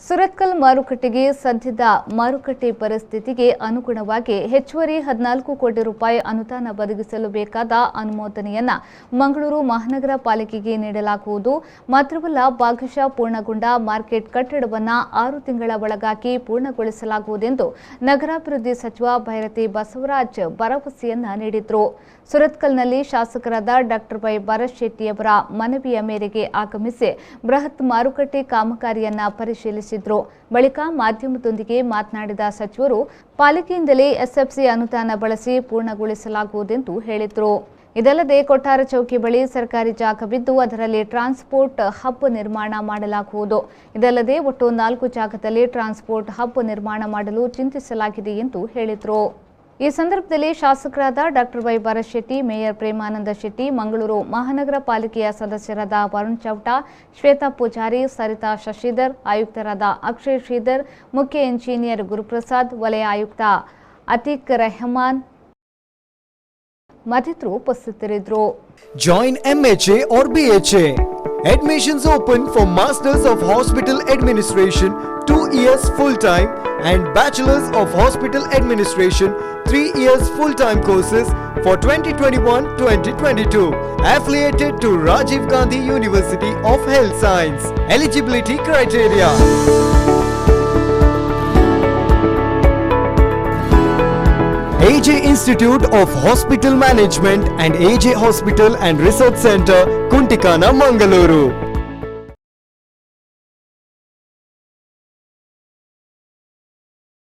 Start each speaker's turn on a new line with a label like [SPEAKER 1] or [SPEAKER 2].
[SPEAKER 1] ಸುರತ್ಕಲ್ ಮಾರುಕಟ್ಟೆಗೆ ಸದ್ಯದ ಮಾರುಕಟ್ಟೆ ಪರಿಸ್ಥಿತಿಗೆ ಅನುಗುಣವಾಗಿ ಹೆಚ್ಚುವರಿ 14 ಕೋಟಿ ರೂಪಾಯಿ ಅನುದಾನ ಒದಗಿಸಲು ಬೇಕಾದ ಅನುಮೋದನೆಯನ್ನ ಮಂಗಳೂರು ಮಹಾನಗರ ಪಾಲಿಕೆಗೆ ನೀಡಲಾಗುವುದು. ಮಾತ್ರವಲ್ಲ, ಭಾಗಶಃ ಪೂರ್ಣಗೊಂಡ ಮಾರ್ಕೆಟ್ ಕಟ್ಟಡವನ್ನು 6 ತಿಂಗಳ ಒಳಗಾಗಿ ಪೂರ್ಣಗೊಳಿಸಲಾಗುವುದೆಂದು ನಗರಾಭಿವೃದ್ಧಿ ಸಚಿವ ಭೈರತಿ ಬಸವರಾಜ್ ಭರವಸೆಯನ್ನ ನೀಡಿದರು. ಸುರತ್ಕಲ್ನಲ್ಲಿ ಶಾಸಕರಾದ ಡಾಕ್ಟರ್ ವೈ ಭರತ್ ಶೆಟ್ಟಿಯವರ ಮನವಿಯ ಮೇರೆಗೆ ಆಗಮಿಸಿ ಬೃಹತ್ ಮಾರುಕಟ್ಟೆ ಕಾಮಗಾರಿಯನ್ನ ಪರಿಶೀಲಿಸಿದ್ರು. ಬಳಿಕ ಮಾಧ್ಯಮದೊಂದಿಗೆ ಮಾತನಾಡಿದ ಸಚಿವರು, ಪಾಲಿಕೆಯಿಂದಲೇ ಎಸ್ಎಫ್ಸಿ ಅನುದಾನ ಬಳಸಿ ಪೂರ್ಣಗೊಳಿಸಲಾಗುವುದೆಂದು ಹೇಳಿದರು. ಇದಲ್ಲದೆ, ಕೊಟ್ಟಾರ ಚೌಕಿ ಬಳಿ ಸರ್ಕಾರಿ ಜಾಗವಿದ್ದು, ಅದರಲ್ಲಿ ಟ್ರಾನ್ಸ್ಪೋರ್ಟ್ ಹಬ್ ನಿರ್ಮಾಣ ಮಾಡಲಾಗುವುದು. ಇದಲ್ಲದೆ, ಒಟ್ಟು ನಾಲ್ಕು ಜಾಗದಲ್ಲಿ ಟ್ರಾನ್ಸ್ಪೋರ್ಟ್ ಹಬ್ ನಿರ್ಮಾಣ ಮಾಡಲು ಚಿಂತಿಸಲಾಗಿದೆ ಎಂದು ಹೇಳಿದರು. ಈ ಸಂದರ್ಭದಲ್ಲಿ ಶಾಸಕರಾದ doctor Y Bharat Shetty, mayor Premananda Shetty, Mangaluru ಮಹಾನಗರ ಪಾಲಿಕೆಯ ಸದಸ್ಯರಾದ ವರುಣ್ ಚೌಟ, ಶ್ವೇತಾ ಪೂಜಾರಿ, ಸರಿತಾ ಶಶಿಧರ್, ಆಯುಕ್ತರಾದ ಅಕ್ಷಯ್ ಶ್ರೀಧರ್, ಮುಖ್ಯ ಇಂಜಿನಿಯರ್ ಗುರುಪ್ರಸಾದ್, ವಲಯ ಆಯುಕ್ತ ಅತೀಕ್ ರೆಹಮಾನ್ ಮತ್ತಿತರರು ಉಪಸ್ಥಿತರಿದ್ದರು.
[SPEAKER 2] Join MHA or BHA. Admissions open for Masters of Hospital Administration 2 years full time and Bachelors of Hospital Administration 3 years full time courses for 2021-2022. Affiliated to Rajiv Gandhi University of Health Science. Eligibility criteria: AJ Institute of Hospital Management and AJ Hospital and Research Center, Kuntikana, Mangaluru.